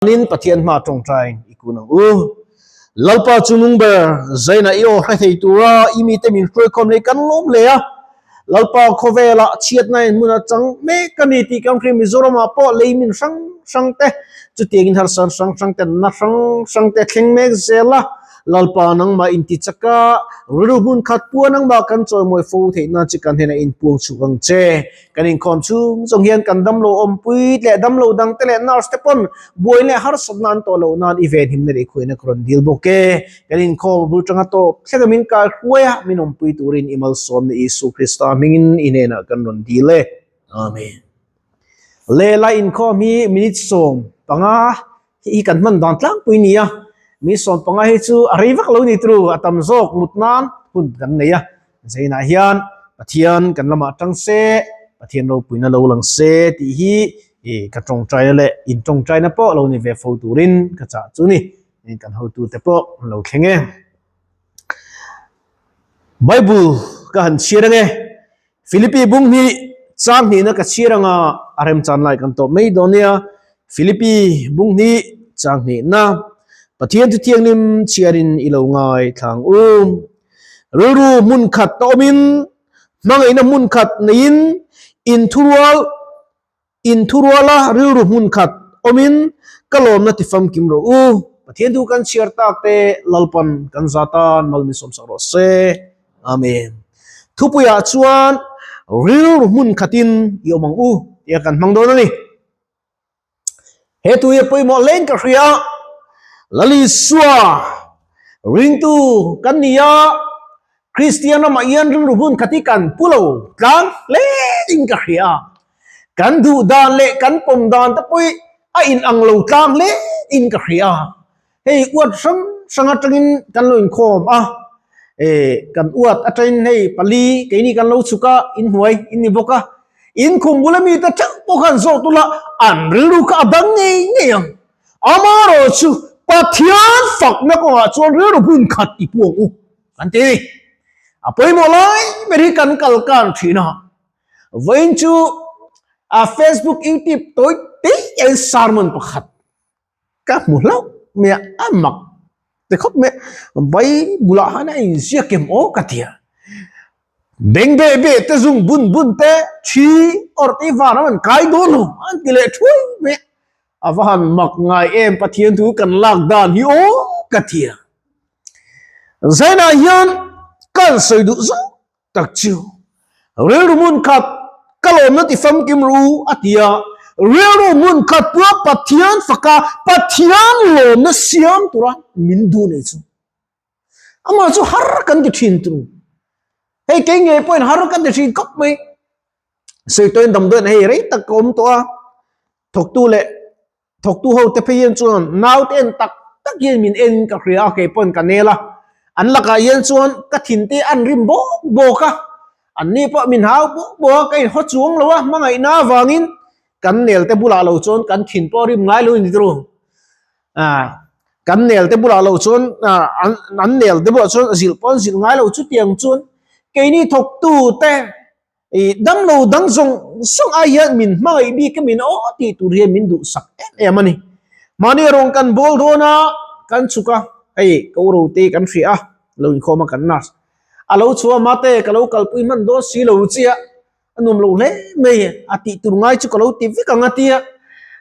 Nin Pathian hma tawngtain i kun ang u. Lalpa chu nung ber, zaina i aw hre thei tura i mite min hruaikhawm leh kan lawm hle a. Lalpa khawvelah chhiatna in hmun a chang mek a ni tih kan hria Mizoramah pawh lei min hrang hrang te, chutiangin harsat hrang hrang te, na hrang hrang te thleng mek zel a. Lalpa nangmah intichak a, rilru hmun khat pua nangmah kan chawimawi fo theih nan che kan hnenah inpuang chhuk ang che. Kan inkhawm chhung zawng hian kan damlo awmpui leh damlo dangte leh nurse te pawn buai leh harsatna an tawh loh nan i venhimna leh i khuaina ka rawn dil bawk e. Kan inkhawm a bul tanga tawp thleng a min kai hruai a, min awmpui turin i malsawmna Isu Krista hmingin i hnenah kan rawn dil e. Amen. Lehla inkhawm hi minute 15 hi kan hman dan tlangpui ni a, minute 15 hi chu a rei vak lo ni turu a tam zawk mut nan hun kan nei a. Zainah hian Pathian kan lamah tang se, Pathian ropuina lo lang se tih hi ka tawngtaina leh in tawngtaina pawh lo ni ve fo turin ka chah chu ni. Kan hotute pawh an lo thleng e. Bible ka han chhiar ange. Philippi bung hi chang hnihna ka chhiar anga a remchan lai kan tawp mai dawn nia. Philippi bung hi chang hnihna Pathian chu thianghlim chhiarin i lo ngai thlang u. Rilru hmun khat ta awmin, hmangaihna hmun khat neiin, inthurual inthuruala rilru hmun khat awmin ka lawmna ti famkim rawh u. Pathian thu kan chhiar tak te Lalpan kan za tan mal min sawmsak rawh se. Amen. Thupuiah chuan rilru hmun khatin i awm ang u tia kan hmang dawn a ni. He tu hi a pawimawh leng ka hria. Lalisua ringtu kan ni a, Kristian ramah hian rilru hmun khat hi kan pu lo tlang hle in ka hria. Kan duh dan leh kan pawm dan te pawh hi a inang lo tlang hle in ka hria. Hei uat hrang hrang atangin kan lo inkhawm a, kan uat atangin hei pali keini kan lo chhuk a, inhnuai in ni bawk a, inkhum bula mite theuh pawh khan zawh tula an rilru kha a dang ngei ngei ang. Amaherawhchu Pathian fakna kawngah chuan rilru hmun khat i pu ang u kan ti a ni. A pawimawh lai ber hi kan kal kan thin a, vawiin chu a Facebook, YouTube tawi te hian sermon pakhat Ka hmu hlauh mai a, a mak ti khawp mai a, vai bulah khan a inziak em aw ka ti a, beng beh beh te zung bun bun te thi awrh te hi van a rawn kai dawn lo an ti leh thuai mai a, a va han mak ngai em Pathian thu kan lak dan hi aw ka ti a, Zainah hian ka han sawi duh zawk tak chu rilru hmun khat ka lawmna ti famkim ru a ti a, rilru hmun khat pawh Pathian faka Pathian lawmna siam tura min duh nei chu amah chu har kan ti thin tur hei kei ngei pawhin har kan ti thin khawp mai sawi tawhin damdawiin hei rei tak ka awm tawh a thawktu leh Thawktu ho te phei hian chuan naute en tak tak hian min en ka hria a, kei pawn ka nel a. An lakah hian chuan ka thin te an rim bawk bawk a, an ni pawh min hau bawk bawk a, ka inhaw chuang lo a, hmangaihna avangin kan nel te bulah lo chuan kan thin pawh rim ngai lo a ni tawh. Kan nel te bulah lo chuan an nel te bulah chuan zilh pawh an zilh ngai lo chutiang chuan keini thawktu te I damlo dang zawng zawng ai hian min hmangaih bik a min aw tih tur hian min duhsak em em a ni. Mahni rawng kan bawl dawn a, kan chhuk a, hei ka uro te kan hria a, lo inkhawm a kan nurse a lo chhuah a mate ka lo kalpui hman dawn si lo chiah a nuam lo hle mai a tih tur ngai chu ka lo ti vek ang a tia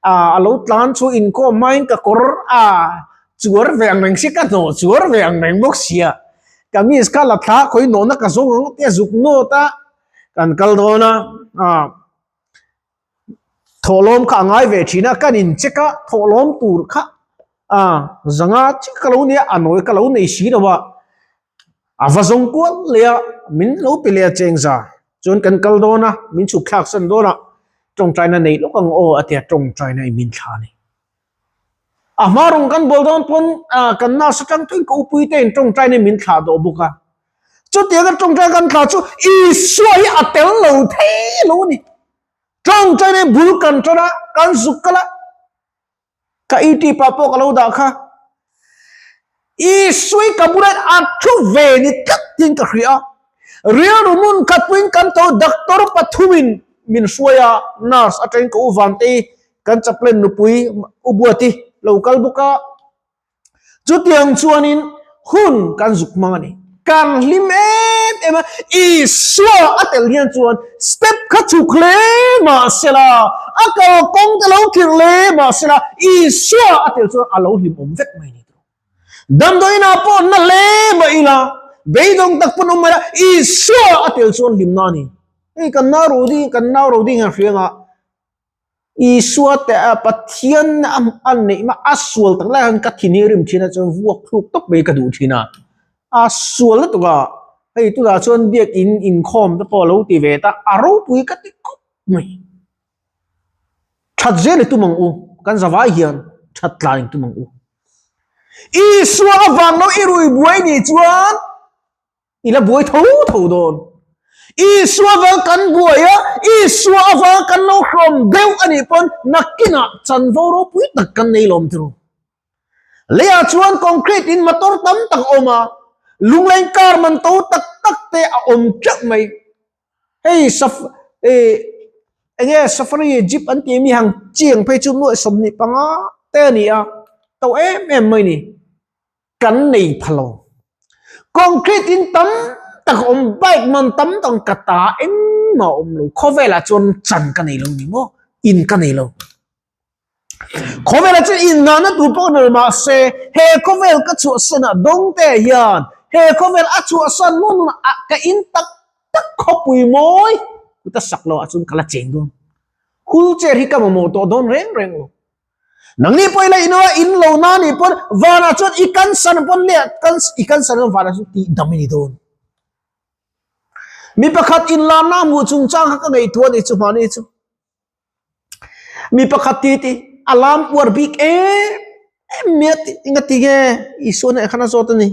a lo tlan chu inkhawm hmain ka kawr a chuar ve ang reng si ka hnawh chuar ve ang reng bawk sia. Kamis kha la thla khawi nawhna ka zawng ang tia zuk nawt a kan kal dawn a ah thawhlawm kha a ngai ve thin a kan in check a thawhlawm tur kha ah zanga chiah ka lo nia a nawi ka lo nei si lo a a va zawng kual leh a min lo pe leh a chengza chuan kan kal dawn a min chhuk thlak san dawn a tawngtaina nei lawk ang aw a tia tawngtaina in min thla a ni. A hma rawng kan bawl dawn pawn kan nurse atang tawhin ka upui te in tawngtai in min thlah dawh bawk a. Chutianga tawngtai kan thlah chu Isua hi a tel lo thei lo a ni. Tawngtai in bul kan tan a, kan zuk kal a, ka YouTube ah pawh ka lo dah kha. Isua hi ka bulah hian a thu ve ni tlat tiin ka hria a. Rilru hmun khat puiin kan tho doctor pathumin min hruai a, nurse atangin ka u Vantei kan chaplain nupui u Buati lo kal bawk a. Chutiang chuanin hun kan zuk hmang a ni. Kan hlim em em a, Isua a tel hian chuan step kha chhuk hle mah sela, a kalkawng te lo khirh hle mah sela, Isua a tel chuan a lo hlimawm vek mai a ni. Damdawiinah pawh na hle mah ila, beidawng tak pawn awm mai la, Isua a tel chuan hlimna a ni. Hei kan nau ro ding, kan nau ro ding hian hriangah Isua te a Pathian a neih mah a sual tak lai khan ka thin hi rim thin a chuan vuak thluk tawp mai ka duh thin a, a sual lutuk a, hei tunah chuan biakin inkhawm te pawh a lo ti ve ta, a ropui ka ti khawp mai. That zel i tum ang u, kan zavai hian that tlai in tum ang u. Isua avang lo i rui buai nih chuan I la buai tho tho dawn. Isua avang kan buai a, Isua avang kan lo hrawm deuh a nih pawn nakinah chanvo ropui tak kan nei lawm tiro. Leiah chuan concrete in motor tam tak a awm a, lungleng car man to tak tak te a awm teuh mai. Hei saf eh enge safari jeep an tih mi hang chiang phei chu nuaih 25 te a ni a, to em em mai ni. Kan nei pha lo. Concrete in tam tak a awm, bike man tam tak ka ta engmah a awm lo. Khawvelah chuan chan ka nei lo ni maw? In ka nei lo. Khawvelah chuan in nghahna tur pawh ka nei lo mahse he khawvel ka chhuahsan ah dawngte hian he khawvel a chhuahsan hmun ah ka in tak tak khawpui mawi kuta sak lo ah chuan ka la cheng dawn. Wheelchair hi ka mamawh tawh dawn reng reng lo. Nangni pawh ila ino a in lo na nih pawn vanah chuan i cancer pawn leh i cancer pawn vanah chuan tih dam i ni dawn. Mi pakhat inlarna hmuh chungchang kha ka ngaihtuah a nih chu mahni chu. Mi pakhat ti ti a lam uar bik em em mai a ti engati nge Isua hnenah khan a zawt a ni.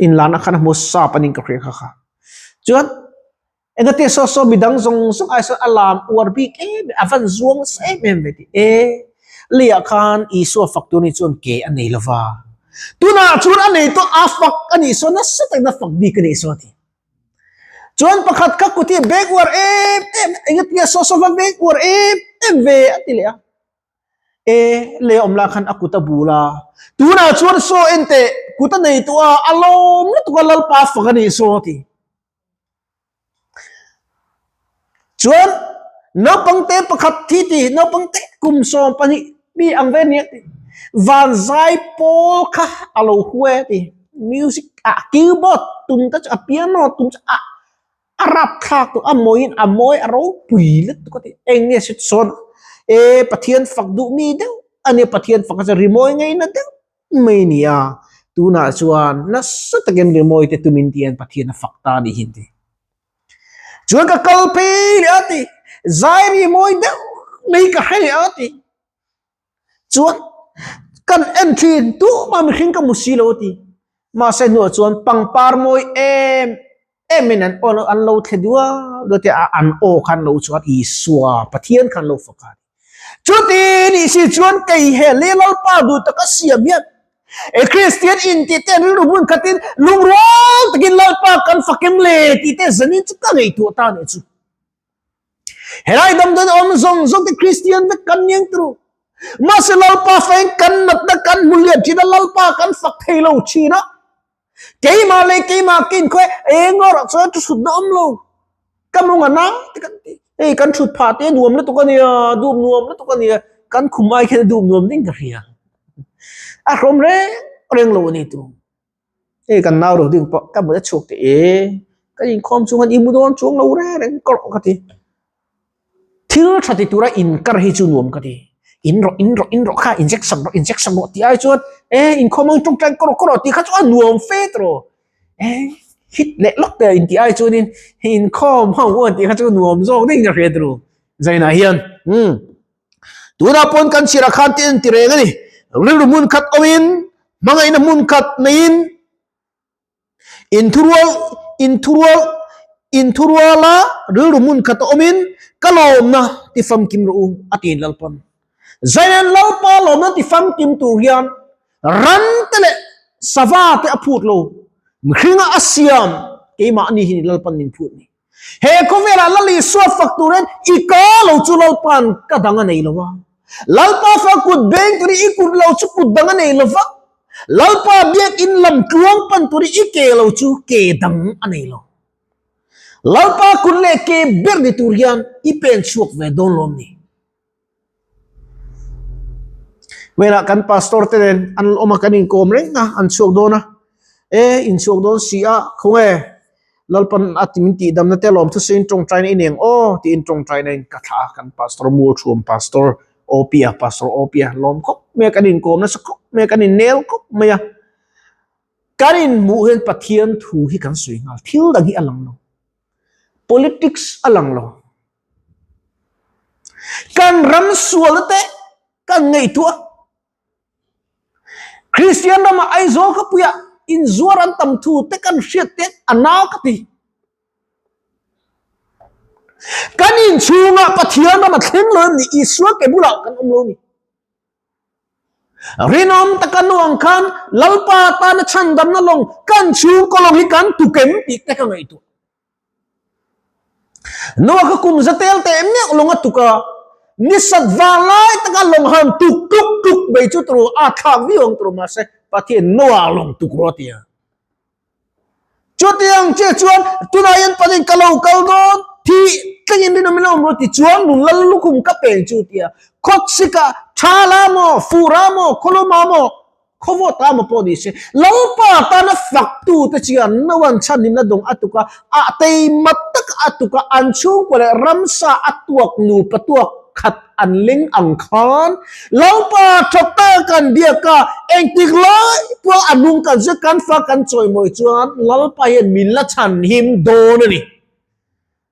Inlarna khan a hmu sap a ning ka hria kha kha. Chuan Engati saw saw midang zawng zawng ai sawn a lam uar bik em em, a van zuang nasa em em ve tih e. Leiah khan Isua fak tur ni chuan ke a nei lova. Tunah chuan a nei tawh a fak a nih sawn nasa takin a fak bik a nih sawn a ti. Chuan pakhat kha kut hi bek uar em em, engati saw saw va bek uar em em ve a ti leh a. E, lei awm lah khan a kut a bul a. Tunah chuan saw en teh kut a nei tawh a, a lawm lutuk a Lalpa fak a nih sawn a ti. Chuan naupang te pakhat thi ti naupang te kum 12 mi ang ve nia ti van zai pawl kha a lo hue ti music a keyboard tum te chu a piano tum chu a a rap thlak tu a mawiin a mawi a ropui lutuk a ti eng nge se sawn e Pathian fak duh mi deuh a nia Pathian fak a chu rimawi ngaina deuh mai a ni a, tunah chuan nasa takin rimawi te tumin tihian Pathian a fak ta a nih hi an ti. Chuan ka kal phei leh a ti, zai rimawi deuh mai ka hre leh a ti. Chuan kan en thin tumah mihring ka hmu si lo a ti. Mahse hnuah chuan pangpar mawi em em in an aw an lo thle dual dual te a an aw khan lo chuan Isua Pathian khan lo fak a ni. Chuti nih si chuan kei he leh Lalpa duh taka siam hian e Kristian in tih te rilru hmun khatin lungrual takin Lalpa kan fakim le tih te zanin chu ka ngaihtuah ta nih chu. Helai damdawi awm zawng zawng te Kristian vek kan niang turu. Mahse Lalpa feng kan natna kan hmu lian thin a Lalpa kan fak thei lo thin a. Keimah leh keimah ka inkhawi eng erawh chuan thu thutna awm lo. Ka mawng a na te kan ti. Hei kan thut phah te nuam lutuk a nia, dup nuam lutuk a nia. Kan khum ai khian a dup nuam ding ka hria. A hrawm reng reng lo a ni tu. Hei kan nau ro ding pawh ka mut a chhuak teh e. Ka inkhawm chung khan i mu dawn chuang lo reng reng ka rawh ka ti. Thil tha ti tura inkar hi chu nuam ka ti. In rawh, in rawh, in rawh kha injection rawh, injection rawh tih ai chuan e inkhawm ang tawngtai ka rawh ka rawh tih kha chu a nuam fe tawh. E hit leh lawk te intih ai chuanin inkhawm ho an tih kha chu nuam zawk ding ka hria tawh. Zainah hian umm tunah pawn kan chhirah khan ti an ti reng a ni. Rilru hmun khat awmin hmangaihna hmun khat neiin Inthurual, inthurual, inthuruala rilru hmun khat a awmin ka lawmna ti famkim rawh u, a ti Lalpan. Zailen Lalpa lawmna ti famkim tur hian ran te leh sava te a phut lo, mihringa a siam keimahni hi ni Lalpan min phut ni. He khawvelah Lal Isua fak turin i ka lo chu Lalpa'n ka dang a nei lo a. Lalpa fa kut beng turi i kut lo chu kut dang a nei lo va, Lalpa biakinn lam tluang pan turi i ke lo chu ke dang a nei lo. Lalpa kut leh ke ber ni tur hian i pen chhuak ve dawn lawm ni? Hmelah kan pastor te nen an awm a kan inkawm reng a an chhuak dawn a e in chhuak dawn si a khawnge Lalpan a ti min tih damna te lawm thusawiin tawngtaina i neng aw tiin tawngtaina in ka thlah a kan pastor Mualthuam pastor Opia pastor Opia lawm khawp mai a kan inkawm nasa khawp mai a kan innel khawp mai a kan inhmuh hian Pathian thu hi kan sawi nghal thil dang hi a lang lo politics a lang lo. Kan ram sualna te kan ngaihtuah. Kristian ramah Aizawl khawpuiah inzuar an tam thu te kan hriat te a nau ka ti. Kan inchhungah Pathian ram a thleng lo em ni? Isua ke bulah kan awm lo ni. Rinawm taka nu ang khan Lalpa tana chhandamna lawng kan chhungkaw lawng hi kan tukem tih te ka ngaihtuah. Noah kha kum za tel teh meuh lawng a tuk a, ni sat vang lai taka lawng han tuk tuk tuk mai chu turu a thlak viau ang turu mahse Pathian Noah lawng tuk rawh a ti a. Chutiang chiah chuan tunah hian Pathian ka lo kal dawn thih tlengin rinawm in a awm rawh ti chuan nun lal lukhum ka peng chu ti a. Khawtsika tha la maw, fur a maw, khawlum a maw, Khawvawt ta maw pawh ni se, Lalpa tana faktute chuan Noa'n chhanhimna dawng a tuk a, a teima tak a tuk a, an chhungkua leh ramsa a tuak nupa tuak khat an leng ang khan Lalpa tha tak kan biak a, engtik lai pawh a nung kan zet kan fa kan chawimawi chuan Lalpa hian min la chhanhim dawn a ni.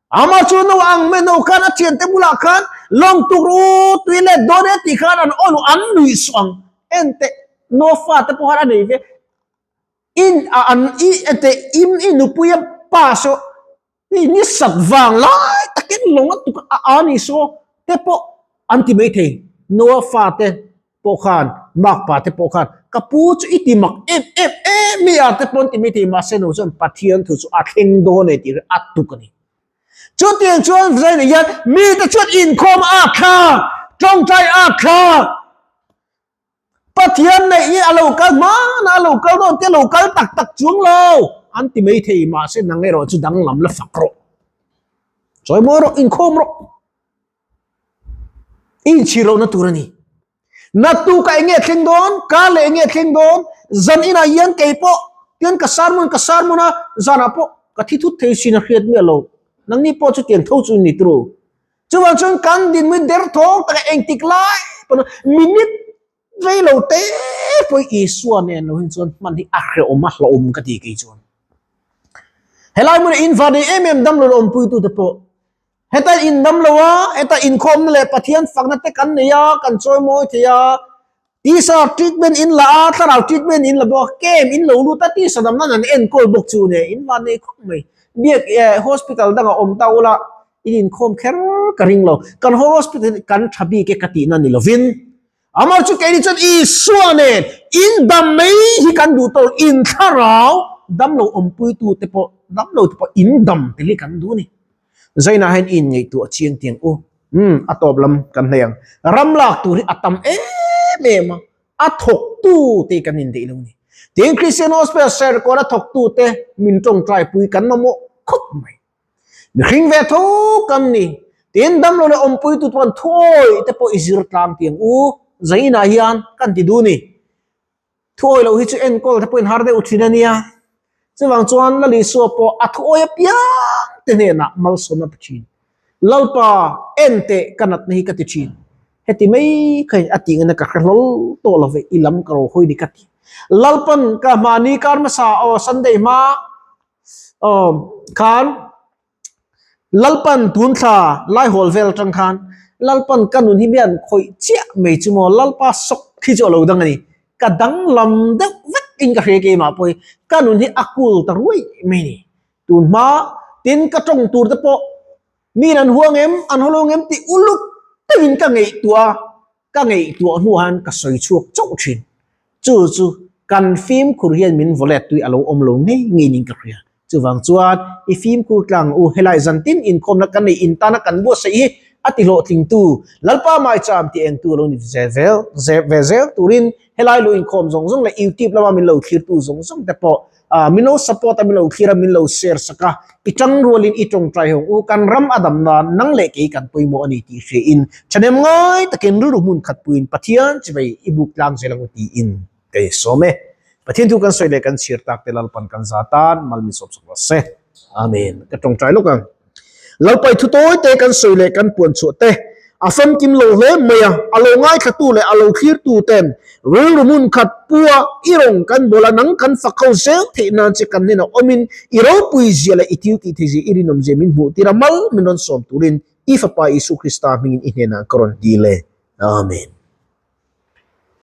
Amah chu no ang mai no khan a thiante bulah khan lawng tuk ru tui let dawn e tih khan an aw an nuih suh ang. Enteh no fate pawh khan a nei ve in a an i enteh im i nupui a pa saw i ni sat vang lai takin lawng a tuk a a ni saw te pawh an ti mai thei. Noa fate pawh khan makpa te pawh khan ka pu chu i ti mak em em em mi a te pawh an ti mai thei mahse no chuan Pathian thu chu a thleng dawn e tih hi a tuk a ni. Chutiang chuan Zaina hian mite chuan inkhawm a thlak, tawngtai a thlak, Pathian neih hi a lo kal hmana a lo kal dawn te a lo kal tak tak chuang lo an ti mai thei mahse nang erawh chu danglam la fak rawh, chawimawi rawh, inkhawm rawh. Inchhir lohna tur a ni. Naktuk ah enge thleng dawn, kar leh enge thleng dawn, zan inah hian kei pawh tian ka sermon ka sermon a, zanah pawh ka thi thut thei sin a hriat miah lo. Nangni pawh chu tiang tho chu ni turu. Chuvang chuan kan dinhmun derthawng takah engtik lai pawn minute rei lo te pawh Isua nen lo hin chuan hman hi a hrehawm a hlauhawm ka ti kei chuan. Helai hmunah invanei em em damlo la awmpuitute pawh Heta in dam lo a, heta inkhawmna leh Pathian fakna te kan nei a, kan chawi mawi thei a. Tisa treatment in la a, thlarau treatment in la bawk a, camp in lo lut a, tisa dam nan an enkawl bawk chu nia, in van nei khawp mai. Biak eh hospital dangah awm ta ula, in inkhawm kher ka ring lo. Kan hospital hi kan tha bik e ka tihna ni lovin, amah chu keini chuan Isua nen in dam mai hi kan duh tawh, in thlarau damlo awmpuitu te pawh, damlo te pawh in dam tel hi kan duh a ni. Zainah hian in ngaihtuah chiang tiang u. Umm, a tawp lam kan hlei ang. Ram lak tur hi a tam em em a, a thawktu te kan indeih lo ni. Tin, Christian Hospital Serkawn a thawktu te min tawngtai pui kan mamawh khawp mai. Mihring ve tho kan ni. Tin, damlo leh awmpuitu chuan thuawi te pawh i zir tlang tiang u. Zainah hian kan ti duh ni. Thuawi loh hi chu enkawl te pawhin har deuh thin a nia. Chuvang chuan Lal Isua pawh a thuawi apiang te hnenah malsawm a pe thin. Lalpa, en teh ka natna hi ka ti thin. Heti mai khain a tih ngana ka hre hlawl tawh lo ve, i lam ka ro hawi ni ka ti. Lalpan ka hmahni kar hmasa aw Sunday hma aw khan Lalpan tun thla laihawl vel atang khan Lalpan ka nun hi mian khawih chiah mai chu maw Lalpa sawk khi chu a lo dang a ni. Ka danglam deuh vek in ka hria keimah pawh hi ka nun hi a kul ta ruai mai a ni. Tun hma tin ka tawng tur te pawh miin an huang em an haw lo ngem tih uluk deuhin ka ngaihtuah a. Ka ngaihtuah hnuah hian ka sawi chhuak chauh thin. Chu chu kan fimkhur hian min vawlet tui a lo awm lo ngei ngei niin ka hria. Chuvang chuan i fimkhur tlang u, helai zantin inkhawmna kan nei in tana kan buatsaih hi. a ti hlawhtlingtu Lalpa maicham ti engtu lo ni zel ve zel turin helai lo inkhawm zawng zawng leh YouTube lama min lo thlirtu zawng zawng te pawh min lo support a, min lo thlir a, min lo share sak a, i tang rualin i tawngtai hawng u, kan ram a dam nan nang leh kei kan pawimawh a ni tih hriain thahnem ngai takin rilru hmun khat puiin Pathian chivei i buk tlang zel ang u tiin ka insawm e. Pathian thu kan sawi leh kan chhir tak te Lalpan kan za tan mal min sawm sak rawh se. Amen. Ka tawngtai lawk ang. Lalpai thu tawi te kan sawi leh kan puan chhuah te a famkim lo hle mai a, a lo ngaithlatu leh a lo thlirtu ten rilru hmun khat pua i rawng kan bawl a, nang kan fak ho zel theih nan che kan hnenah awmin i ropui zia leh i thil tih theih zia i rinawm zia min hmuh tir a, mal min rawn sawm turin i Fapa Isu Krista hmingin i hnenah ka rawn dil e. Amen.